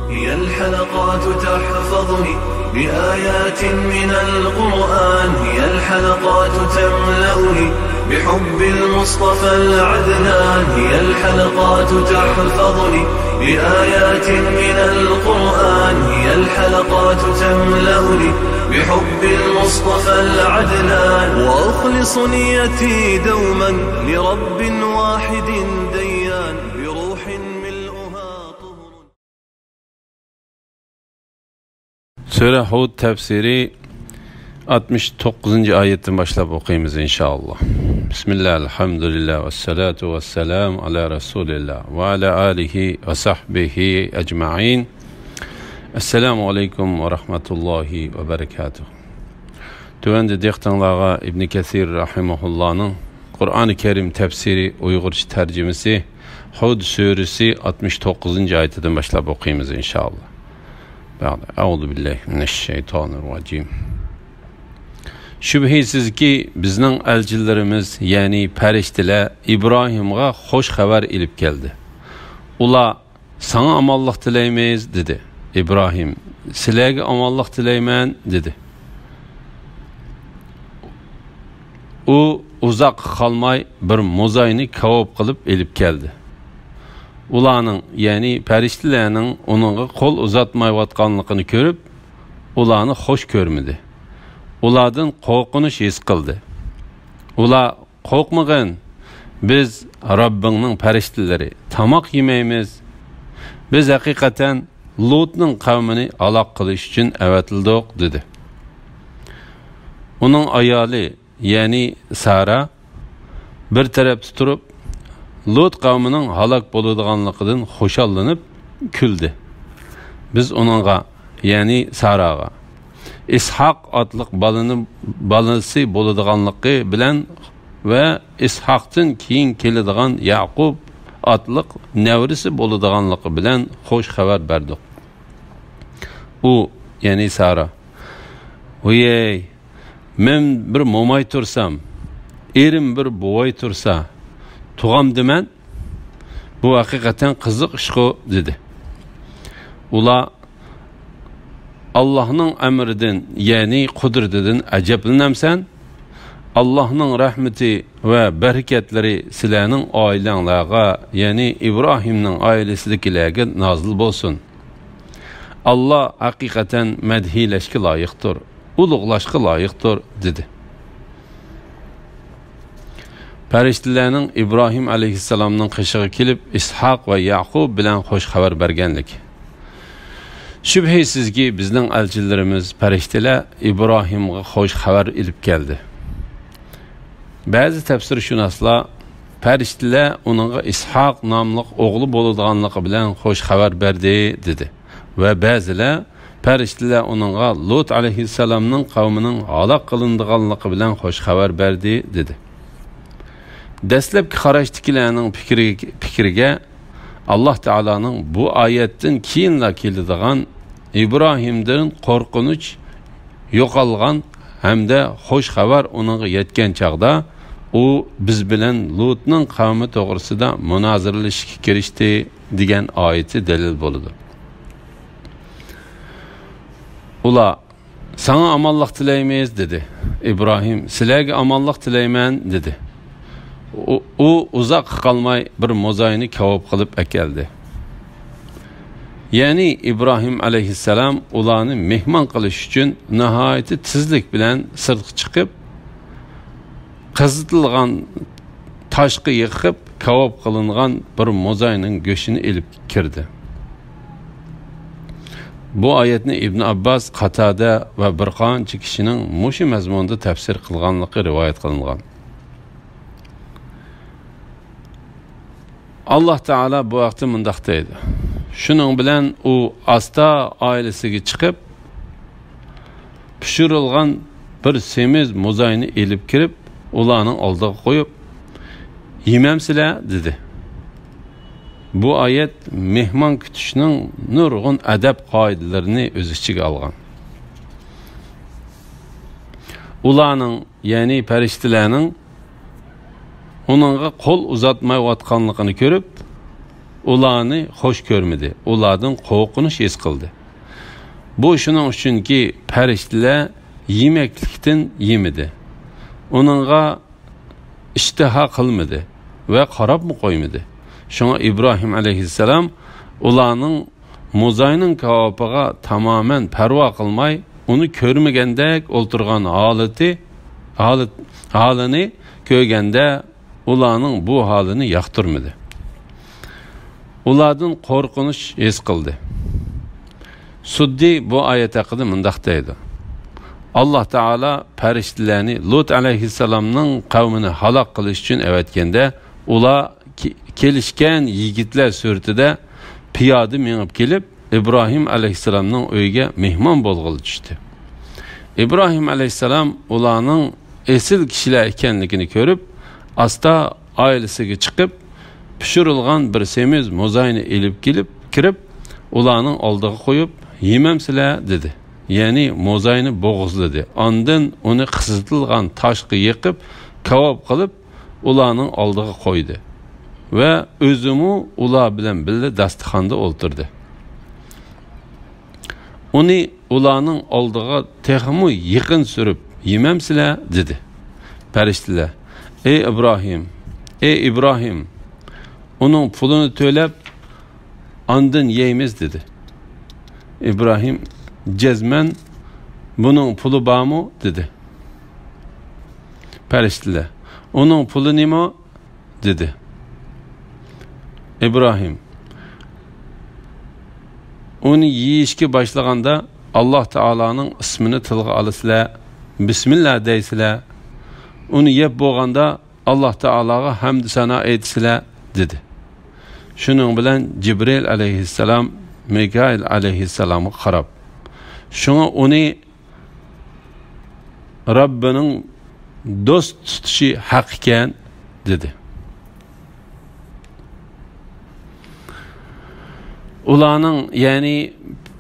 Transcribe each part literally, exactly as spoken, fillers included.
هي الحلقات تحفظني بآيات من القرآن، هي الحلقات تملأني بحب المصطفى العدنان، هي الحلقات تحفظني بآيات من القرآن، هي الحلقات تملأني بحب المصطفى العدنان، وأخلص نيتي دوما لرب واحد ديان، بروح ملؤها طهر. سۈرە ھۇد تەپسىرى ئاتمىش توققۇزىنچى ئايەتتىن باشلاپ ئوقۇيمىز، ئىنشائاللا. بىسمىللا، ئەلھەمدۇلىللا، ۋەسسالاتۇ ۋەسسالامۇ ئالا رەسۇلىللا ۋە ئالا ئالىھى ۋە سەھبىھى ئەجمەئىن. ئەسسالامۇ ئەلەيكۇم ۋە رەھمەتۇللاھى ۋە بەرەكاتۇھ. تۆۋەندە دىققىتىڭلارغا ئىبنى كەسىر رەھىمەھۇللانىڭ قۇرئانى كەرىم تەپسىرى ئۇيغۇرچە تەرجىمىسى، ھۇد سۈرىسى ئاتمىش توققۇزىنچى ئايىتىدىن باشلاپ ئوقۇيمىز، ئىنشائاللا. بەئدە، ئەئۇزۇ بىللاھى مىنەششەيتانىرراجىم. شۈبھىسىزكى، بىزنىڭ ئەلچىلىرىمىز، يەنى پەرىشتىلەر ئىبراھىمغا خۇش خەۋەر ئېلىپ كەلدى. ئۇلار، «ساڭا ئامانلىق تىلەيمىز» دېدى. ئىبراھىم، «سىلەرگە ئامانلىق تىلەيمەن» دېدى. ئۇ ئۇزاققا قالماي بىر موزاينى كاۋاپ قىلىپ ئېلىپ كەلدى. ئۇلارنىڭ، يەنى پەرىشتىلەرنىڭ ئۇنىڭغا قول ئۇزاتمايۋاتقانلىقىنى كۆرۈپ، ئۇلارنى خۇش كۆرمىدى. ئۇلاردىن قورقۇنچ ھېس قىلدى. ئۇلار، «قورقمىغىن، بىز رەببىڭنىڭ پەرىشتىلىرى، تاماق يېمەيمىز. بىز ھەقىقەتەن لۇتنىڭ قەۋمىنى ھالاك قىلىش ئۈچۈن ئەۋەتىلدۇق» دېدى. ئۇنىڭ ئايالى، يەنى سارا، بىر تەرەپتە تۇرۇپ، لۇت قەۋمىنىڭ ھالاك بولىدىغانلىقىدىن خۇشاللىنىپ كۈلدى. بىز ئۇنىڭغا، يەنى ساراغا، ئىسھاق ئاتلىق بالىنى، بالىسى بولىدىغانلىقى بىلەن ۋە ئىسھاقتىن كېيىن كېلىدىغان يەقۇب ئاتلىق نەۋرىسى بولىدىغانلىقى بىلەن خۇش خەۋەر بەردۇق. ئۇ، يەنى سارا، «ۋىيەي، مەن بىر موماي تۇرسام، ئېرىم بىر بوۋاي تۇرسا، تۇغامدىمەن؟ بۇ ھەقىقەتەن قىزىق ئىشقۇ» دېدى. ئۇلار، «ئاللاھنىڭ ئەمرىدىن، يەنى قۇدرىتىدىن ئەجەبلىنەمسەن؟ ئاللاھنىڭ رەھمىتى ۋە بەرىكەتلىرى سىلەرنىڭ ئائىلەڭلارغا، يەنى ئىبراھىمنىڭ ئائىلىسىدىكىلەرگە نازىل بولسۇن. ئاللا ھەقىقەتەن مەدھىيلەشكە لايىقتۇر، ئۇلۇغلاشقا لايىقتۇر» دېدى. پەرىشتىلەرنىڭ ئىبراھىم ئەلەيھىسسالامنىڭ قېشىغا كېلىپ، ئىسھاق ۋە يەقۇب بىلەن خۇش خەۋەر بەرگەنلىكى. شۈبھىسىزكى، بىزنىڭ ئەلچىلىرىمىز پەرىشتىلەر ئىبراھىمغا خۇش خەۋەر ئېلىپ كەلدى. بەزى تەپسىرشۇناسلار، پەرىشتىلەر ئۇنىڭغا ئىسھاق ناملىق ئوغلى بولىدىغانلىقى بىلەن خۇش خەۋەر بەردى، دېدى. ۋە بەزىلەر، پەرىشتىلەر ئۇنىڭغا لۇت ئەلەيھىسسالامنىڭ قەۋمىنىڭ ھالاك قىلىنىدىغانلىقى بىلەن خۇش خەۋەر بەردى، دېدى. دەسلەپكى قاراشتىكىلەرنىڭ پىكرى، پىكرىگە، ئاللا تائالانىڭ بۇ ئايەتتىن كېيىنلا كېلىدىغان ئىبراھىمدىن قورقۇنچ يوقالغان ھەمدە خۇش خەۋەر ئۇنىڭغا يەتكەن چاغدا، ئۇ بىز بىلەن لۇتنىڭ قەۋمى توغرىسىدا مۇنازىرىلىشىشكە كىرىشتى، دېگەن ئايىتى دەلىل بولىدۇ. ئۇلار، «ساڭا ئامانلىق تىلەيمىز» دېدى. ئىبراھىم، «سىلەرگە ئامانلىق تىلەيمەن» دېدى. ئۇ، ئۇ ئۇزاققا قالماي بىر موزاينى كاۋاپ قىلىپ ئەكەلدى. يەنى ئىبراھىم ئەلەيھىسسالام ئۇلارنى مېھمان قىلىش ئۈچۈن ناھايىتى تېزلىك بىلەن سىرتقا چىقىپ، قىزىتىلغان تاشقا يېقىپ، كاۋاپ قىلىنغان بىر موزاينىڭ گۆشىنى ئېلىپ كىردى. بۇ ئايەتنى ئىبن ئابباس، قاتادە ۋە بىر قانچە كىشىنىڭ مۇشۇ مەزمۇندا تەپسىر قىلغانلىقى رىۋايەت قىلىنغان. ئاللا تائالا بۇ ھەقتە مۇنداق دەيدۇ: شۇنىڭ بىلەن ئۇ ئاستا ئائىلىسىگە چىقىپ، پىشۇرۇلغان بىر سېمىز موزاينى ئېلىپ كىرىپ، ئۇلارنىڭ ئالدىغا قويۇپ، «يېمەمسىلەر؟» دېدى. بۇ ئايەت مېھمان كۈتۈشنىڭ نۇرغۇن ئەدەپ قائىدىلىرىنى ئۆز ئىچىگە ئالغان. ئۇلارنىڭ، يەنى پەرىشتىلەرنىڭ ئۇنىڭغا قول ئۇزاتمايۋاتقانلىقىنى كۆرۈپ، ئۇلارنى خۇش كۆرمىدى، ئۇلاردىن قورقۇنچ ھېس قىلدى. بۇ شۇنىڭ ئۈچۈنكى، پەرىشتىلەر يېمەكلىكتىن يېمىدى. ئۇنىڭغا ئىشتىھا قىلمىدى ۋە قاراپمۇ قويمىدى. شۇڭا ئىبراھىم ئەلەيھىسسالام ئۇلارنىڭ موزاينىڭ كاۋاپىغا تامامەن پەرۋا قىلماي، ئۇنى كۆرمىگەندەك ئولتۇرغان ھالىتى، ھالىت-، ھالىنى كۆرگەندە، ئۇلارنىڭ بۇ ھالىنى ياقتۇرمىدى. ئۇلاردىن قورقۇنچ ھېس قىلدى. سۇددى بۇ ئايەت ھەققىدە مۇنداق دەيدۇ: ئاللا تائالا پەرىشتىلەرنى لۇت ئەلەيھىسسالامنىڭ قەۋمىنى ھالاك قىلىش ئۈچۈن ئەۋەتكەندە، ئۇلار كې-، كېلىشكەن يىگىتلەر سۈرىتىدە پىيادە مېڭىپ كېلىپ، ئىبراھىم ئەلەيھىسسالامنىڭ ئۆيىگە مېھمان بولغىلى چۈشتى. ئىبراھىم ئەلەيھىسسالام ئۇلارنىڭ ئېسىل كىشىلەر ئىكەنلىكىنى كۆرۈپ، ئاستا ئائىلىسىگە چىقىپ، پىشۇرۇلغان بىر سېمىز موزاينى ئېلىپ كېلىپ، كىرىپ، ئۇلارنىڭ ئالدىغا قويۇپ، «يېمەمسىلەر؟» دېدى. يەنى موزاينى بوغۇزلىدى. ئاندىن ئۇنى قىزىتىلغان تاشقا يېقىپ، كاۋاپ قىلىپ، ئۇلارنىڭ ئالدىغا قويدى ۋە ئۆزىمۇ ئۇلار بىلەن بىللە داستىخاندا ئولتۇردى. ئۇنى ئۇلارنىڭ ئالدىغا تېخىمۇ يېقىن سۈرۈپ، «يېمەمسىلەر؟» دېدى. پەرىشتىلەر، «ئەي ئىبراھىم، ئەي ئىبراھىم، ئۇنىڭ پۇلىنى تۆلەپ، ئاندىن يەيمىز» دېدى. ئىبراھىم جەزمەن، «بۇنىڭ پۇلى بارمۇ؟» دېدى. پەرىشتىلەر، «ئۇنىڭ پۇلى نېمە؟» دېدى. ئىبراھىم، «ئۇنى يېيىشكە باشلىغاندا، ئاللا تائالانىڭ ئىسمىنى تىلغا ئالىسىلەر، بىسمىللا دەيسىلەر. ئۇنى يەپ بولغاندا، ئاللا تائالاغا ھەمدۇ سانا ئېيتىسىلەر» دېدى. شۇنىڭ بىلەن جىبرىل ئەلەيھىسسالام مىكائىل ئەلەيھىسسالامغا قاراپ، «شۇڭا ئۇنى رەببىنىڭ دوست تۇتۇشى ھەق ئىكەن» دېدى. ئۇلارنىڭ، يەنى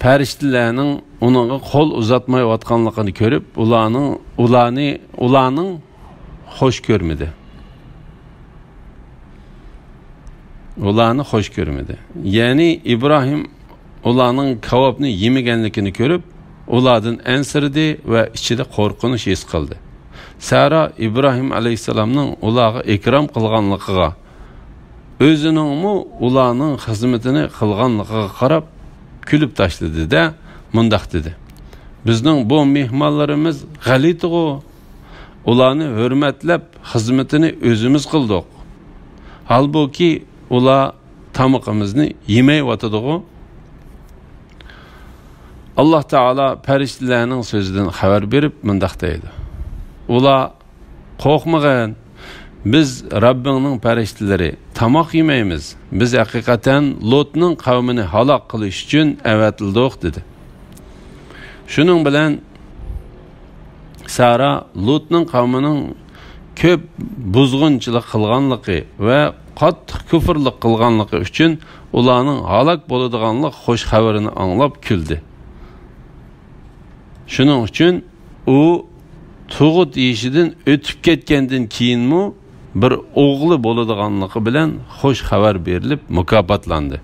پەرىشتىلەرنىڭ ئۇنىڭغا قول ئۇزاتمايۋاتقانلىقىنى كۆرۈپ، ئۇلارنىڭ، ئۇلارنى، ئۇلارنىڭ خۇش كۆرمىدى. ئۇلارنى خۇش كۆرمىدى. يەنى ئىبراھىم ئۇلارنىڭ كاۋاپنى يېمىگەنلىكىنى كۆرۈپ، ئۇلاردىن ئەنسىرىدى ۋە ئىچىدە قورقۇنچ ھېس قىلدى. سارا ئىبراھىم ئەلەيھىسسالامنىڭ ئۇلارغا ئىكرام قىلغانلىقىغا، ئۆزىنىڭمۇ ئۇلارنىڭ خىزمىتىنى قىلغانلىقىغا قاراپ كۈلۈپ تاشلىدى-دە، مۇنداق دېدى: «بىزنىڭ بۇ مېھمانلىرىمىز غەلىتىغۇ! ئۇلارنى ھۆرمەتلەپ، خىزمىتىنى ئۆزىمىز قىلدۇق. ھالبۇكى، ئۇلار تامىقىمىزنى يېمەيۋاتىدىغۇ؟» ئاللا تائالا پەرىشتىلەرنىڭ سۆزىدىن خەۋەر بېرىپ، مۇنداق دەيدۇ: «ئۇلار، قورقمىغىن، بىز، رەببىڭنىڭ پەرىشتىلىرى، تاماق يېمەيمىز. بىز ھەقىقەتەن لۇتنىڭ قەۋمىنى ھالاك قىلىش ئۈچۈن ئەۋەتىلدۇق» دېدى. شۇنىڭ بىلەن سارا لۇتنىڭ قەۋمىنىڭ كۆپ بۇزغۇنچىلىق قىلغانلىقى ۋە قاتتىق كۇفرلۇق قىلغانلىقى ئۈچۈن ئۇلارنىڭ ھالاك بولىدىغانلىق خۇش خەۋىرىنى ئاڭلاپ كۈلدى. شۇنىڭ ئۈچۈن ئۇ تۇغۇت يېشىدىن ئۆتۈپ كەتكەندىن كېيىنمۇ بىر ئوغلى بولىدىغانلىقى بىلەن خۇش خەۋەر بېرىلىپ مۇكاپاتلاندى.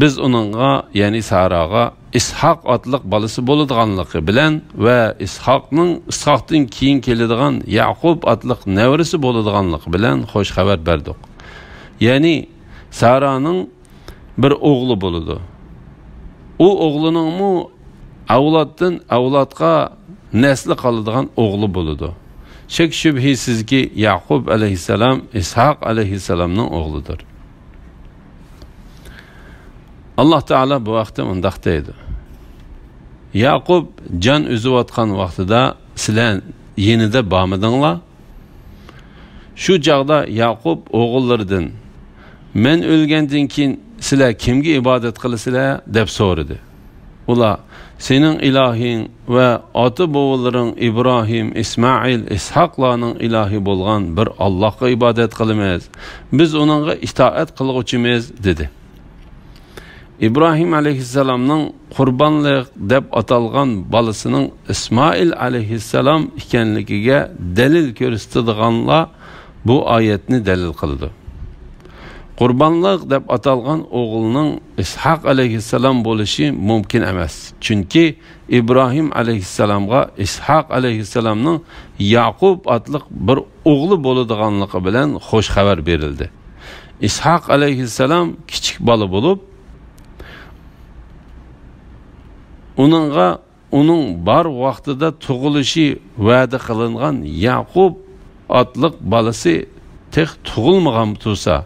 بىز ئۇنىڭغا، يەنى ساراغا، ئىسھاق ئاتلىق بالىسى بولىدىغانلىقى بىلەن ۋە ئىسھاقنىڭ، ئىسھاقتىن كېيىن كېلىدىغان يەقۇب ئاتلىق نەۋرىسى بولىدىغانلىقى بىلەن خۇش خەۋەر بەردۇق. يەنى سارانىڭ بىر ئوغلى بولىدۇ. ئۇ ئوغلىنىڭمۇ ئەۋلادتىن ئەۋلادقا نەسلى قالىدىغان ئوغلى بولىدۇ. شەك-شۈبھىسىزكى، يەقۇب ئەلەيھىسسالام ئىسھاق ئەلەيھىسسالامنىڭ ئوغلىدۇر. ئاللا تائالا بۇ ھەقتە مۇنداق دەيدۇ: يەقۇب جان ئۈزۈۋاتقان ۋاقتىدا سىلەر يېنىدا بارمىدىڭلار؟ شۇ چاغدا يەقۇب ئوغۇللىرىدىن: «مەن ئۆلگەندىن كېيىن سىلەر كىمگە ئىبادەت قىلىسىلەر؟» دەپ سورىدى. ئۇلار: «سېنىڭ ئىلاھىڭ ۋە ئاتا-بوۋىلىرىڭ ئىبراھىم، ئىسمائىل، ئىسھاقلارنىڭ ئىلاھى بولغان بىر ئاللاھقا ئىبادەت قىلىمىز. بىز ئۇنىڭغا ئىتائەت قىلغۇچىمىز» دېدى. ئىبراھىم ئەلەيھىسسالامنىڭ قۇربانلىق دەپ ئاتالغان بالىسىنىڭ ئىسمائىل ئەلەيھىسسالام ئىكەنلىكىگە دەلىل كۆرسىتىدىغانلار بۇ ئايەتنى دەلىل قىلىدۇ. قۇربانلىق دەپ ئاتالغان ئوغلىنىڭ ئىسھاق ئەلەيھىسسالام بولۇشى مۇمكىن ئەمەس. چۈنكى ئىبراھىم ئەلەيھىسسالامغا ئىسھاق ئەلەيھىسسالامنىڭ ياقۇپ ئاتلىق بىر ئوغلى بولىدىغانلىقى بىلەن خوش خەۋەر بېرىلدى. ئىسھاق ئەلەيھىسسالام كىچىك بالا بولۇپ، ئۇنىڭغا ئۇنىڭ بار ۋاقتىدا تۇغۇلۇشى ۋەدە قىلىنغان ياقۇپ ئاتلىق بالىسى تېخى تۇغۇلمىغان تۇرسا،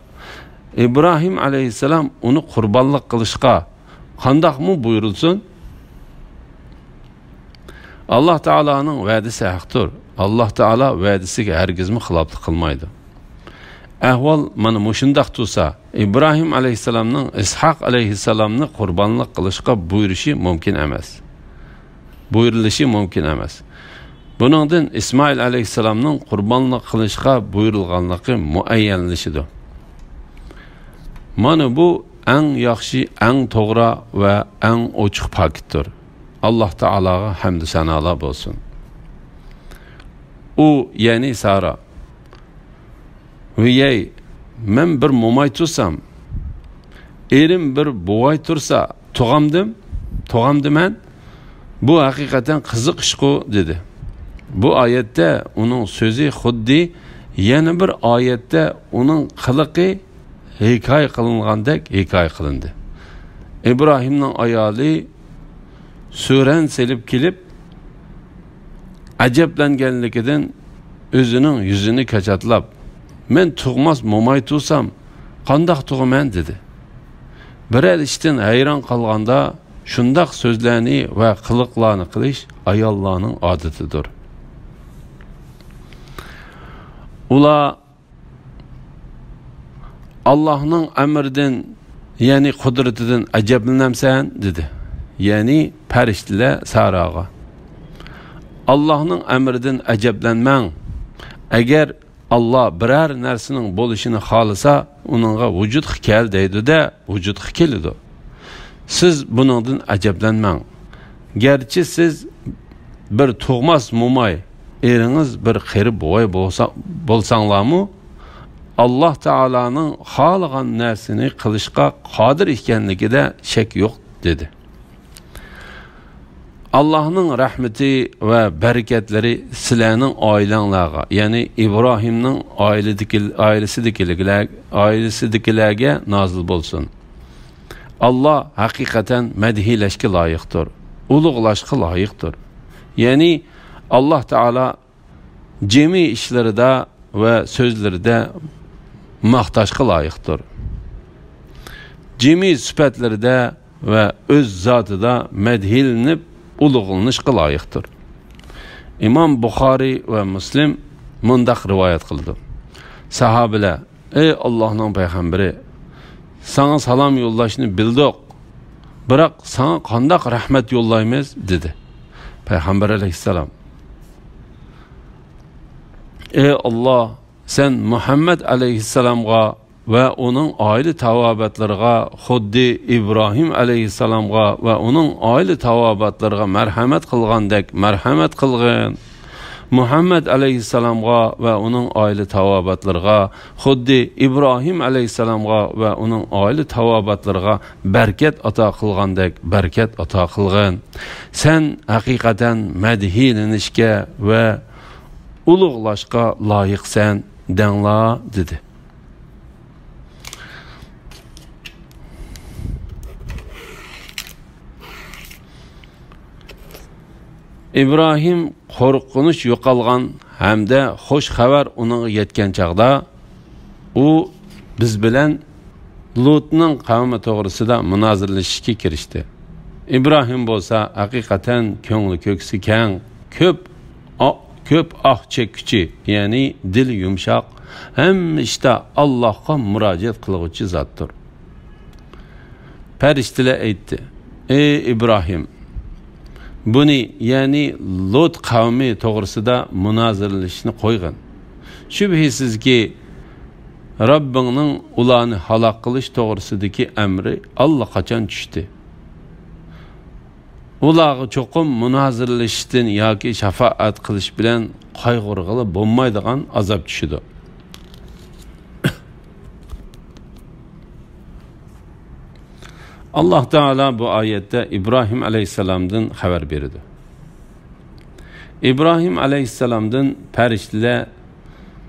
ئىبراھىم ئەلەيھىسسالام ئۇنى قۇربانلىق قىلىشقا قانداقمۇ بۇيرۇلسۇن؟ ئاللاھ تائالانىڭ ۋەدىسى ھەقتۇر. ئاللاھ تائالا ۋەدىسىگە ھەرگىزمۇ خىلاپلىق قىلمايدۇ. ئەھۋال مانا مۇشۇنداق تۇرسا، ئىبراھىم ئەلەيھىسسالامنىڭ ئىسھاق ئەلەيھىسسالامنى قۇربانلىق قىلىشقا بۇيرۇشى مۇمكىن ئەمەس. بۇيرۇلۇشى مۇمكىن ئەمەس. بۇنىڭدىن ئىسمائىل ئەلەيھىسسالامنىڭ قۇربانلىق قىلىشقا بۇيرۇلغانلىقى مۇئەييەنلىشىدۇ. مانا بۇ ئەڭ ياخشى، ئەڭ توغرا ۋە ئەڭ ئوچۇق پاكىتتۇر. ئاللاھ تائالاغا ھەمدۇ سانالار بولسۇن. ئۇ، يەنى سارا، ۋىيەي، مەن بىر موماي تۇرسام، ئېرىم بىر بوۋاي تۇرسا، تۇغامدىم؟ تۇغامدىمەن؟ بۇ ھەقىقەتەن قىزىق ئىشقۇ، دېدى. بۇ ئايەتتە ئۇنىڭ سۆزى خۇددى يەنە بىر ئايەتتە ئۇنىڭ قىلىقى ھېكايە قىلىنغاندەك ھېكايە قىلىندى. ئىبراھىمنىڭ ئايالى سۈرەن سېلىپ كېلىپ، ئەجەبلەنگەنلىكىدىن ئۆزىنىڭ يۈزىنى كاچاتلاپ، مەن تۇغماس موماي تۇرسام، قانداق تۇغىمەن؟ دېدى. بىرەر ئىشتىن ھەيران قالغاندا، شۇنداق سۆزلەرنى ۋە قىلىقلارنى قىلىش ئاياللارنىڭ ئادىتىدۇر. ئۇلار ئاللاھنىڭ ئەمرىدىن، يەنى قۇدرىتىدىن ئەجەبلىنەمسەن؟ دېدى. يەنى پەرىشتىلەر ساراغا، ئاللاھنىڭ ئەمرىدىن ئەجەبلەنمەڭ. ئەگەر ئاللاھ بىرەر نەرسىنىڭ بولۇشىنى خالىسا، ئۇنىڭغا ۋۇجۇدقا كەل دەيدۇ-دە، ۋۇجۇدقا كېلىدۇ. سىز بۇنىڭدىن ئەجەبلەنمەڭ. گەرچە سىز بىر تۇغماس موماي، ئېرىڭىز بىر قېرى بوۋاي بولسا، بولساڭلارمۇ، ئاللاھ تائالانىڭ خالىغان نەرسىنى قىلىشقا قادىر ئىكەنلىكىدە شەك يوق، دېدى. ئاللاھنىڭ رەھمىتى ۋە بەرىكەتلىرى سىلەرنىڭ ئائىلەڭلارغا، يەنى ئىبراھىمنىڭ ئائىلىدىكى، ئائىلىسىدىكىلىكلەر-، ئائىلىسىدىكىلەرگە نازىل بولسۇن. ئاللاھ ھەقىقەتەن مەدھىيلەشكە لايىقتۇر، ئۇلۇغلاشقا لايىقتۇر. يەنى ئاللاھ تائالا جىمى ئىشلىرىدا ۋە سۆزلىرىدە ماختاشقا لايىقتۇر. جىمى سۈپەتلىرىدە ۋە ئۆز زاتىدا مەدھىيلىنىپ ئۇلۇغلىنىشقا لايىقتۇر. ئىمام بۇخارىي ۋە مۇسلىم مۇنداق رىۋايەت قىلىدۇ. ساھابىلەر، ئەي ئاللاھنىڭ پەيغەمبىرى، ساڭا سالام يوللاشنى بىلدۇق، بىراق ساڭا قانداق رەھمەت يوللايمىز؟ دېدى. پەيغەمبەر ئەلەيھىسسالام، ئەي ئاللاھ، سەن مۇھەممەد ئەلەيھىسسالامغا ۋە ئۇنىڭ ئائىلە تاۋابىئاتلىرىغا خۇددى ئىبراھىم ئەلەيھىسسالامغا ۋە ئۇنىڭ ئائىلە تاۋابىئاتلىرىغا مەرھەمەت قىلغاندەك مەرھەمەت قىلغىن. مۇھەممەد ئەلەيھىسسالامغا ۋە ئۇنىڭ ئائىلە تاۋابىئاتلىرىغا خۇددى ئىبراھىم ئەلەيھىسسالامغا ۋە ئۇنىڭ ئائىلە تاۋابىئاتلىرىغا بەرىكەت ئاتا قىلغاندەك بەرىكەت ئاتا قىلغىن. سەن ھەقىقەتەن مەدھىيلىنىشكە ۋە ئۇلۇغلاشقا لايىقسەن دەڭلار، دېدى. ئىبراھىم قورقۇنچ يوقالغان ھەمدە خۇش خەۋەر ئۇنىڭغا يەتكەن چاغدا، ئۇ بىز بىلەن لۇتنىڭ قەۋمى توغرىسىدا مۇنازىرىلىشىشكە كىرىشتى. ئىبراھىم بولسا ھەقىقەتەن كۆڭلى كۆكسى كەڭ، كۆپ ئا-، كۆپ ئاھ چەككۈچى، يەنى دىلى يۇمشاق، ھەممە ئىشتا ئاللاھقا مۇراجىئەت قىلغۇچى زاتتۇر. پەرىشتىلەر ئېيتتى، ئەي ئىبراھىم، بۇنى، يەنى لۇت قەۋمى توغرىسىدا مۇنازىرىلىشىشنى قويغىن. شۈبھىسىزكى، رەببىڭنىڭ ئۇلارنى ھالاك قىلىش توغرىسىدىكى ئەمرى ئاللىقاچان چۈشتى. ئۇلارغا چوقۇم مۇنازىرىلىشىشتىن ياكى شاپائەت قىلىش بىلەن قايغۇرغىلى بولمايدىغان ئازاب چۈشىدۇ. ئاللاھ تائالا بۇ ئايەتتە ئىبراھىم ئەلەيھىسسالامدىن خەۋەر بېرىدۇ. ئىبراھىم ئەلەيھىسسالامدىن پەرىشتىلەر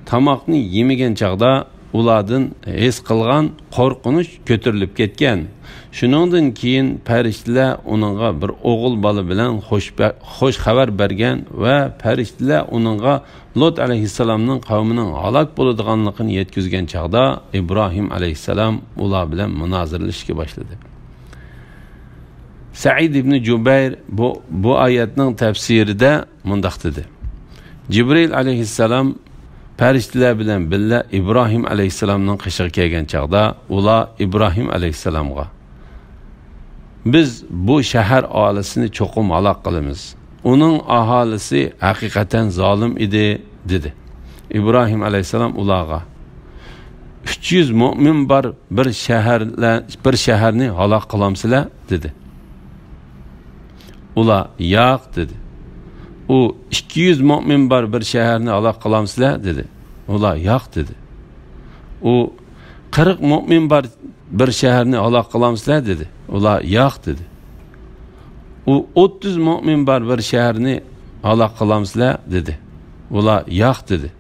تاماقنى يېمىگەن چاغدا ئۇلاردىن ھېس قىلغان قورقۇنچ كۆتۈرۈلۈپ كەتكەن. شۇنىڭدىن كېيىن پەرىشتىلەر ئۇنىڭغا بىر ئوغۇل بالا بىلەن خوش بە-، خوش خەۋەر بەرگەن ۋە پەرىشتىلەر ئۇنىڭغا لۇت ئەلەيھىسسالامنىڭ قەۋمىنىڭ ھالاك بولىدىغانلىقىنى يەتكۈزگەن چاغدا، ئىبراھىم ئەلەيھىسسالام ئۇلار بىلەن مۇنازىرىلىشىشكە باشلىدى. سەئىد ئىبنى جۇبەير بۇ، بۇ ئايەتنىڭ تەپسىرىدە مۇنداق دېدى: جىبرىل ئەلەيھىسسالام پەرىشتىلەر بىلەن بىللە ئىبراھىم ئەلەيھىسسالامنىڭ قېشىغا كەلگەن چاغدا، ئۇلار ئىبراھىم ئەلەيھىسسالامغا، بىز بۇ شەھەر ئاھالىسىنى چوقۇم ھالاك قىلىمىز. ئۇنىڭ ئاھالىسى ھەقىقەتەن زالىم ئىدى، دېدى. ئىبراھىم ئەلەيھىسسالام ئۇلارغا، ئۈچ يۈز مۆمىن بار بىر شەھەرلە-، بىر شەھەرنى ھالاك قىلامسىلەر؟ دېدى. ئۇلار، ياق، دېدى. ئۇ، ئىككى يۈز مۆمىن بار بىر شەھەرنى ھالاك قىلامسىلەر؟ دېدى. ئۇلار، ياق، دېدى. ئۇ، قىرىق مۆمىن بار بىر شەھەرنى ھالاك قىلامسىلەر؟ دېدى. ئۇلار، ياق، دېدى. ئۇ، ئوتتۇز مۆمىن بار بىر شەھەرنى ھالاك قىلامسىلەر؟ دېدى. ئۇلار، ياق، دېدى.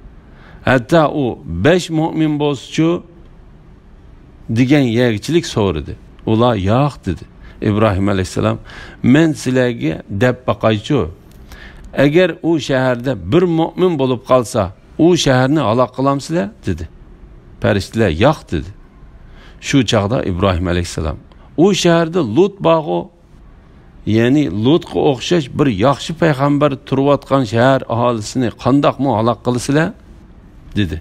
ھەتتا ئۇ، بەش مۆمىن بولسىچۇ؟ دېگەن يەرگىچىلىك سورىدى. ئۇلار، ياق، دېدى. ئىبراھىم ئەلەيھىسسالام، مەن سىلەرگە دەپ باقايچۇ، ئەگەر ئۇ شەھەردە بىر مۆمىن بولۇپ قالسا، ئۇ شەھەرنى ھالاك قىلامسىلەر؟ دېدى. پەرىشتىلەر، ياق، دېدى. شۇ چاغدا ئىبراھىم ئەلەيھىسسالام، ئۇ شەھەردە لۇت بارغۇ، يەنى لۇتقا ئوخشاش بىر ياخشى پەيغەمبەر تۇرۇۋاتقان شەھەر ئاھالىسىنى قانداقمۇ ھالاك قىلىسىلەر؟ دېدى.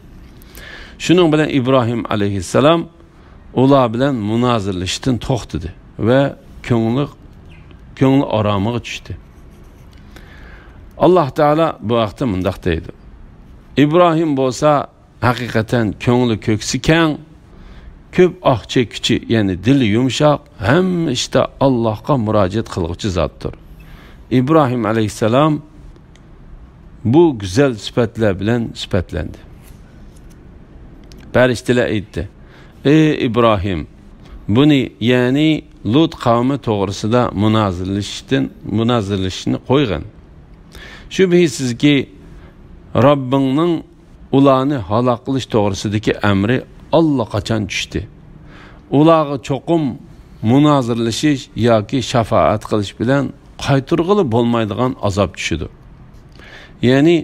شۇنىڭ بىلەن ئىبراھىم ئەلەيھىسسالام ئۇلار بىلەن مۇنازىرىلىشىشتىن توختىدى ۋە كۆڭلى، كۆڭلى ئارامىغا چۈشتى. ئاللاھ تائالا بۇ ھەقتە مۇنداق دەيدۇ: ئىبراھىم بولسا ھەقىقەتەن كۆڭلى كۆكسى كەڭ، كۆپ ئاھ چەككۈچى، يەنى دىلى يۇمشاق، ھەممە ئىشتا ئاللاھقا مۇراجىئەت قىلغۇچى زاتتۇر. ئىبراھىم ئەلەيھىسسالام بۇ گۈزەل سۈپەتلەر بىلەن سۈپەتلەندى. پەرىشتىلەر ئېيتتى: ئەي ئىبراھىم، بۇنى، يەنى لۇت قەۋمى توغرىسىدا مۇنازىرىلىشىشتىن، مۇنازىرىلىشىشنى قويغىن. شۈبھىسىزكى، رەببىڭنىڭ ئۇلارنى ھالاك قىلىش توغرىسىدىكى ئەمرى ئاللىقاچان چۈشتى. ئۇلارغا چوقۇم مۇنازىرىلىشىش ياكى شاپائەت قىلىش بىلەن قايتۇرغىلى بولمايدىغان ئازاب چۈشىدۇ. يەنى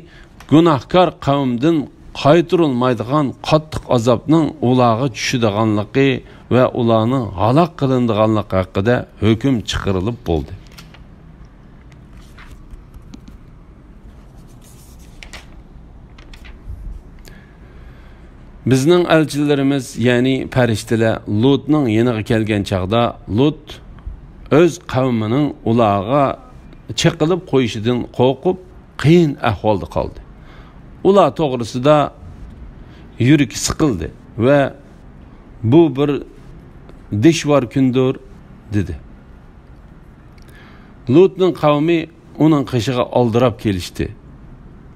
گۇناھكار قەۋمدىن قايتۇرۇلمايدىغان قاتتىق ئازابنىڭ ئۇلارغا چۈشىدىغانلىقى ۋە ئۇلارنىڭ ھالاك قىلىنىدىغانلىقى ھەققىدە ھۆكۈم چىقىرىلىپ بولدى. بىزنىڭ ئەلچىلىرىمىز، يەنى پەرىشتىلەر لۇتنىڭ يېنىغا كەلگەن چاغدا، لۇت ئۆز قەۋمىنىڭ ئۇلارغا چېقىلىپ قويۇشىدىن قورقۇپ، قىيىن ئەھۋالدا قالدى. ئۇلار توغرىسىدا يۈرىكى سىقىلدى ۋە «بۇ بىر دىشۋار كۈندۇر» دېدى. لۇتنىڭ قەۋمى ئۇنىڭ قېشىغا ئالدىراپ كېلىشتى.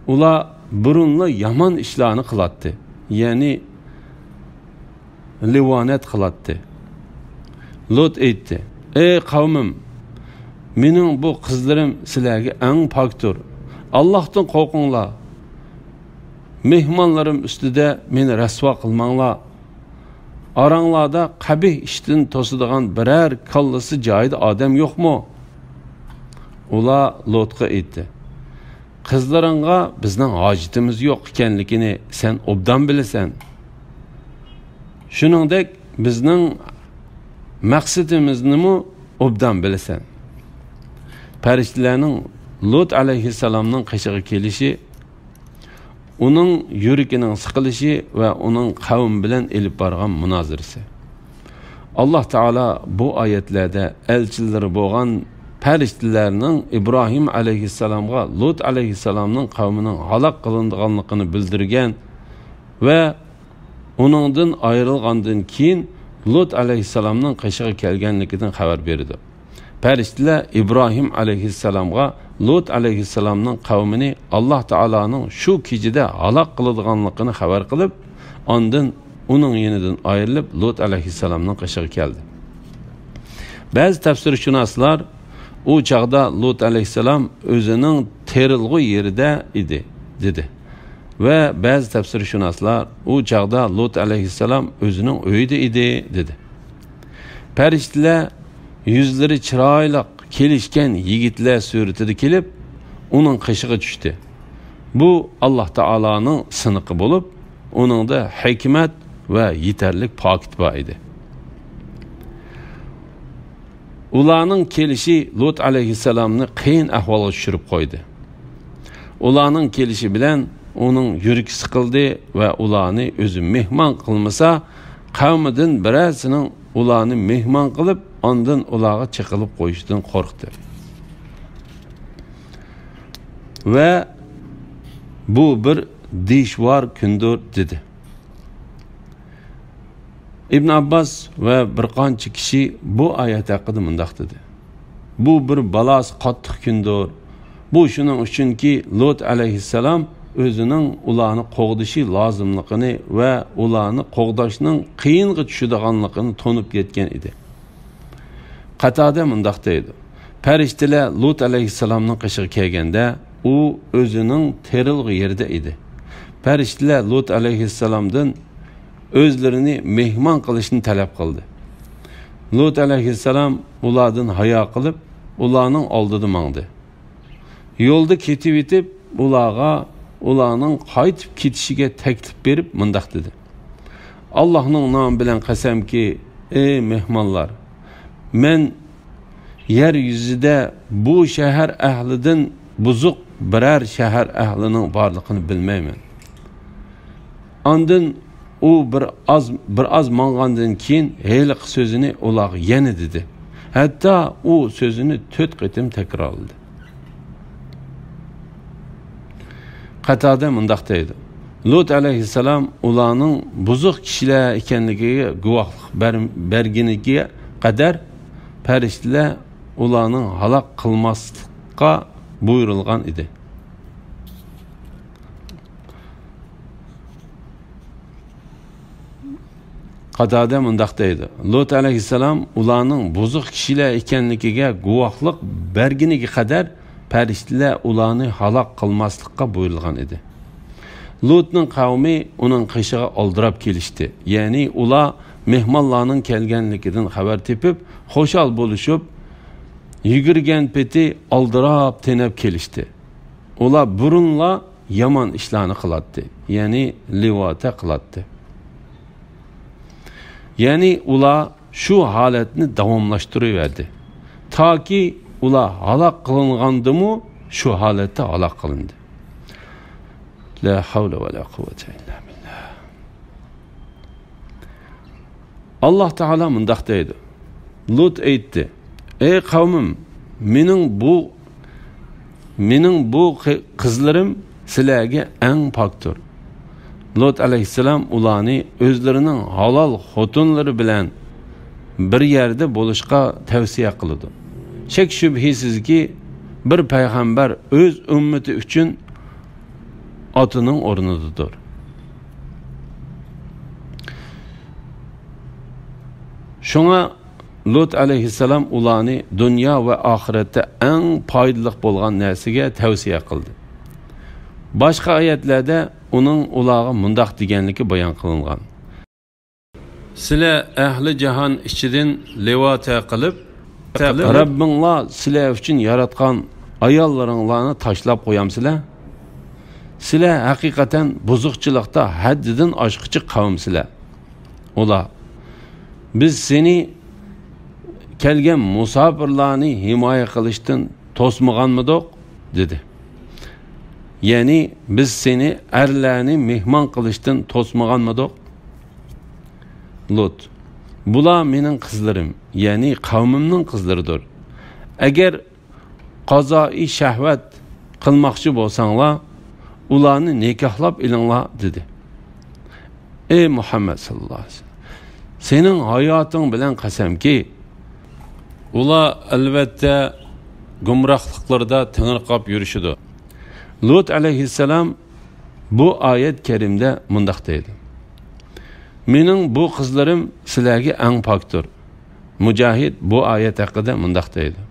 ئۇلار بۇرۇنلا يامان ئىشلارنى قىلاتتى، يەنى لىۋانەت قىلاتتى. لۇت ئېيتتى: «ئەي قەۋمىم، مېنىڭ بۇ قىزلىرىم سىلەرگە ئەڭ پاكتۇر. ئاللاھتىن قورقۇڭلار. مېھمانلىرىم ئۈستىدە مېنى رەسۋا قىلماڭلار. ئاراڭلاردا قەبىھ ئىشتىن توسىدىغان بىرەر كاللىسى جايىدا ئادەم يوقمۇ؟» ئۇلار لۇتقا ئېيتتى: «قىزلىرىڭغا بىزنىڭ ھاجىتىمىز يوق ئىكەنلىكىنى سەن ئوبدان بىلىسەن. شۇنىڭدەك بىزنىڭ مەقسىتىمىزنىمۇ ئوبدان بىلىسەن.» پەرىشتىلەرنىڭ لۇت ئەلەيھىسسالامنىڭ قېشىغا كېلىشى، ئۇنىڭ يۈرىكىنىڭ سىقىلىشى ۋە ئۇنىڭ قەۋم بىلەن ئېلىپ بارغان مۇنازىرىسى. ئاللاھ تائالا بۇ ئايەتلەردە ئەلچىلىرى بولغان پەرىشتىلەرنىڭ ئىبراھىم ئەلەيھىسسالامغا لۇت ئەلەيھىسسالامنىڭ قەۋمىنىڭ ھالاك قىلىنىدىغانلىقىنى بىلدۈرگەن ۋە ئۇنىڭدىن ئايرىلغاندىن كېيىن لۇت ئەلەيھىسسالامنىڭ قېشىغا كەلگەنلىكىدىن خەۋەر بېرىدۇ. پەرىشتىلەر ئىبراھىم ئەلەيھىسسالامغا لۇت ئەلەيھىسسالامنىڭ قەۋمىنى ئاللاھ تائالانىڭ شۇ كېچىدە ھالاك قىلىدىغانلىقىنى خەۋەر قىلىپ، ئاندىن ئۇنىڭ يېنىدىن ئايرىلىپ، لۇت ئەلەيھىسسالامنىڭ قېشىغا كەلدى. بەزى تەپسىرشۇناسلار، «ئۇ چاغدا لۇت ئەلەيھىسسالام ئۆزىنىڭ تېرىلغۇ يېرىدە ئىدى» دېدى. ۋە بەزى تەپسىرشۇناسلار، «ئۇ چاغدا لۇت ئەلەيھىسسالام ئۆزىنىڭ ئۆيىدە ئىدى» دېدى. پەرىشتىلەر يۈزلىرى چىرايلىق، كېلىشكەن يىگىتلەر سۈرىتىدە كېلىپ، ئۇنىڭ قېشىغا چۈشتى. بۇ ئاللاھ تائالانىڭ سىنىقى بولۇپ، ئۇنىڭدا ھېكمەت ۋە يېتەرلىك پاكىت بار ئىدى. ئۇلارنىڭ كېلىشى لۇت ئەلەيھىسسالامنى قىيىن ئەھۋالغا چۈشۈرۈپ قويدى. ئۇلارنىڭ كېلىشى بىلەن ئۇنىڭ يۈرىكى سىقىلدى ۋە ئۇلارنى ئۆزى مېھمان قىلمىسا، قەۋمىدىن بىرەرسىنىڭ ئۇلارنى مېھمان قىلىپ، ئاندىن ئۇلارغا چېقىلىپ قويۇشىدىن قورقتى. ۋە «بۇ بىر دىشۋار كۈندۇر» دېدى. ئىبن ئابباس ۋە بىر قانچە كىشى بۇ ئايەت ھەققىدە مۇنداق دېدى: «بۇ بىر بالاسى قاتتىق كۈندۇر. بۇ شۇنىڭ ئۈچۈنكى، لۇت ئەلەيھىسسالام ئۆزىنىڭ ئۇلارنى قوغدىشى لازىملىقىنى ۋە ئۇلارنى قوغداشنىڭ قىيىنغا چۈشىدىغانلىقىنى تونۇپ يەتكەن ئىدى.» قاتادە مۇنداق دەيدۇ: پەرىشتىلەر لۇت ئەلەيھىسسالامنىڭ قېشىغا كەلگەندە، ئۇ ئۆزىنىڭ تېرىلغۇ يېرىدە ئىدى. پەرىشتىلەر لۇت ئەلەيھىسسالامدىن ئۆزلىرىنى مېھمان قىلىشنى تەلەپ قىلدى. لۇت ئەلەيھىسسالام ئۇلاردىن ھايا قىلىپ، ئۇلارنىڭ ئالدىدا ماڭدى. يولدا كېتىۋېتىپ، ئۇلارغا ئۇلارنىڭ قايتىپ كېتىشىگە تەكلىپ بېرىپ، مۇنداق دېدى: «ئاللاھنىڭ نامى بىلەن قەسەمكى، ئەي مېھمانلار، مەن يەر يۈزىدە بۇ شەھەر ئەھلىدىن بۇزۇق بىرەر شەھەر ئەھلىنىڭ بارلىقىنى بىلمەيمەن.» ئاندىن ئۇ بىر ئاز، بىر ئاز ماڭغاندىن كېيىن ھېلىقى سۆزىنى ئۇلارغا يەنە دېدى. ھەتتا ئۇ سۆزىنى تۆت قېتىم تەكرارلىدى. قاتادە مۇنداق دەيدۇ: لۇت ئەلەيھىسسالام ئۇلارنىڭ بۇزۇق كىشىلەر ئىكەنلىكىگە گۇۋاھلىق بەر-، بەرگىنىگە قەدەر پەرىشتىلەر ئۇلارنىڭ ھالاك قىلماسلىققا بۇيرۇلغان ئىدى. قاتادە مۇنداق دەيدۇ: لۇت ئەلەيھىسسالام ئۇلارنىڭ بۇزۇق كىشىلەر ئىكەنلىكىگە گۇۋاھلىق بەرگىنىگە قەدەر پەرىشتىلەر ئۇلارنى ھالاك قىلماسلىققا بۇيرۇلغان ئىدى. لۇتنىڭ قەۋمى ئۇنىڭ قېشىغا ئالدىراپ كېلىشتى. يەنى ئۇلار مېھمانلارنىڭ كەلگەنلىكىدىن خەۋەر تېپىپ، خۇشال بولۇشۇپ، يۈگۈرگەن پېتى ئالدىراپ تېنەپ كېلىشتى. ئۇلار بۇرۇنلا يامان ئىشلارنى قىلاتتى، يەنى لىۋاتە قىلاتتى. يەنى ئۇلار شۇ ھالەتنى داۋاملاشتۇرۇۋەردى. تاكى ئۇلار ھالاك قىلىنغاندىمۇ شۇ ھالەتتە ھالاك قىلىندى. لا ھەۋلە ۋە لا قۇۋۋەتە ئىللا بىللا. ئاللاھ تائالا مۇنداق دەيدۇ: لۇت ئېيتتى: «ئەي قەۋمىم، مېنىڭ بۇ، مېنىڭ بۇ قى-، قىزلىرىم سىلەرگە ئەڭ پاكتۇر.» لۇت ئەلەيھىسسالام ئۇلارنى ئۆزلىرىنىڭ ھالال خوتۇنلىرى بىلەن بىر يەردە بولۇشقا تەۋسىيە قىلىدۇ. شەك-شۈبھىسىزكى، بىر پەيغەمبەر ئۆز ئۈممىتى ئۈچۈن ئاتىنىڭ ئورنىدىدۇر. شۇڭا لۇت ئەلەيھىسسالام ئۇلارنى دۇنيا ۋە ئاخىرەتتە ئەڭ پايدىلىق بولغان نەرسىگە تەۋسىيە قىلدى. باشقا ئايەتلەردە ئۇنىڭ ئۇلارغا مۇنداق دېگەنلىكى بايان قىلىنغان: سىلەر ئەھلى جاھان ئىچىدىن لىۋاتە قىلىپ، رەببىڭلار سىلەر ئۈچۈن ياراتقان ئاياللىرىڭلارنى تاشلاپ قويامسىلەر؟ سىلەر ھەقىقەتەن بۇزۇقچىلىقتا ھەددىدىن ئاشقۇچى قەۋمسىلەر. ئۇلار: «بىز سېنى كەلگەن مۇساپىرلارنى ھىمايە قىلىشتىن توسمىغانمىدۇق؟» دېدى. يەنى: «بىز سېنى ئەرلەرنى مېھمان قىلىشتىن توسمىغانمىدۇق؟» لۇت: «بۇلار مېنىڭ قىزلىرىم، يەنى قەۋمىمنىڭ قىزلىرىدۇر. ئەگەر قازائىي شەھۋەت قىلماقچى بولساڭلار، ئۇلارنى نىكاھلاپ ئېلىڭلار» دېدى. ئەي مۇھەممەد ساللاللاھۇ ئەلەيھى ۋەسەللەم، سېنىڭ ھاياتىڭ بىلەن قەسەمكى، ئۇلار ئەلۋەتتە گۇمراھلىقلىرىدا تېڭىرقاپ يۈرۈشىدۇ. لۇت ئەلەيھىسسالام بۇ ئايەت كەرىمدە مۇنداق دەيدۇ: «مېنىڭ بۇ قىزلىرىم سىلەرگە ئەڭ پاكتۇر. مۇجاھىد بۇ ئايەت ھەققىدە مۇنداق دەيدۇ: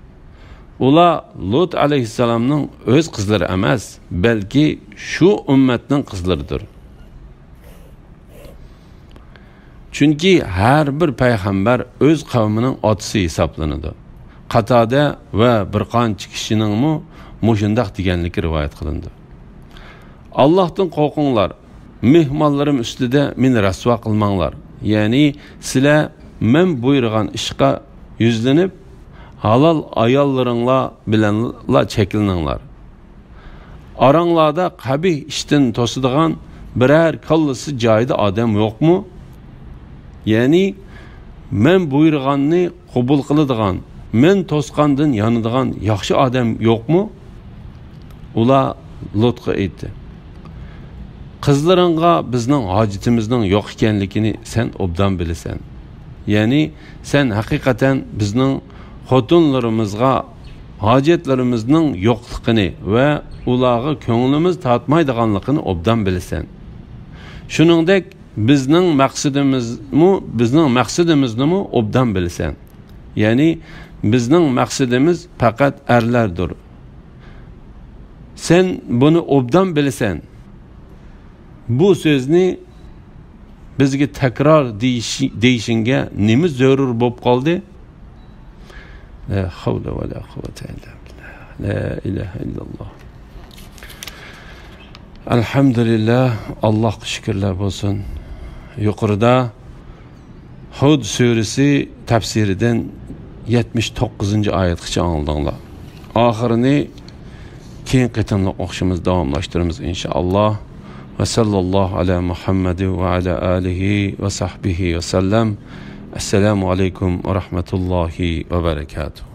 ئۇلار لۇت ئەلەيھىسسالامنىڭ ئۆز قىزلىرى ئەمەس، بەلكى شۇ ئۈممەتنىڭ قىزلىرىدۇر. چۈنكى ھەر بىر پەيغەمبەر ئۆز قەۋمىنىڭ ئاتىسى ھېسابلىنىدۇ. قاتادە ۋە بىر قانچە كىشىنىڭمۇ مۇشۇنداق دېگەنلىكى رىۋايەت قىلىنىدۇ: ئاللاھتىن قورقۇڭلار، مېھمانلىرىم ئۈستىدە مېنى رەسۋا قىلماڭلار. يەنى سىلەر مەن بۇيرۇغان ئىشقا يۈزلىنىپ، ھالال ئاياللىرىڭلار بىلەنلا چەكلىنىڭلار. ئاراڭلاردا قەبىھ ئىشتىن توسىدىغان بىرەر كاللىسى جايىدا ئادەم يوقمۇ؟ يەنى مەن بۇيرۇغاننى قوبۇل قىلىدىغان، مەن توسقاندىن يانىدىغان ياخشى ئادەم يوقمۇ؟ ئۇلار لۇتقا ئېيتتى: قىزلىرىڭغا بىزنىڭ ھاجىتىمىزنىڭ يوق ئىكەنلىكىنى سەن ئوبدان بىلىسەن. يەنى سەن ھەقىقەتەن بىزنىڭ خوتۇنلىرىمىزغا ھاجەتلىرىمىزنىڭ يوقلۇقىنى ۋە ئۇلارغا كۆڭلىمىز تارتمايدىغانلىقىنى ئوبدان بىلىسەن. شۇنىڭدەك بىزنىڭ مەقسىتىمىزمۇ، بىزنىڭ مەقسىتىمىزنىمۇ ئوبدان بىلىسەن. يەنى بىزنىڭ مەقسىتىمىز پەقەت ئەرلەردۇر. سەن بۇنى ئوبدان بىلىسەن. بۇ سۆزنى بىزگە تەكرار دېيىش-، دېيىشىڭگە نېمە زۆرۈر بولۇپ قالدى؟ لا حول ولا قوة إلا بالله. لا إله إلا الله. ئەلھەمدۇلىللا، ئاللاھقا شۈكۈرلەر بولسۇن. يۇقىرىدا ھۇد سۈرىسى تەپسىرىدىن يەتمىش توققۇزىنچى ئايەتكىچە ئاڭلىدىڭلار. ئاخىرىنى كېيىنكى قېتىملىق ئوقۇشىمىز داۋاملاشتۇرىمىز، ئىنشائاللا. ۋە سەللاللاھۇ ئەلا مۇھەممەدى ۋە ئەلا ئالىھى ۋە سەھبىھى ۋە سەللەم. ئەسسالامۇ ئەلەيكۇم ۋە رەھمەتۇللاھى ۋە بەرەكاتۇھ.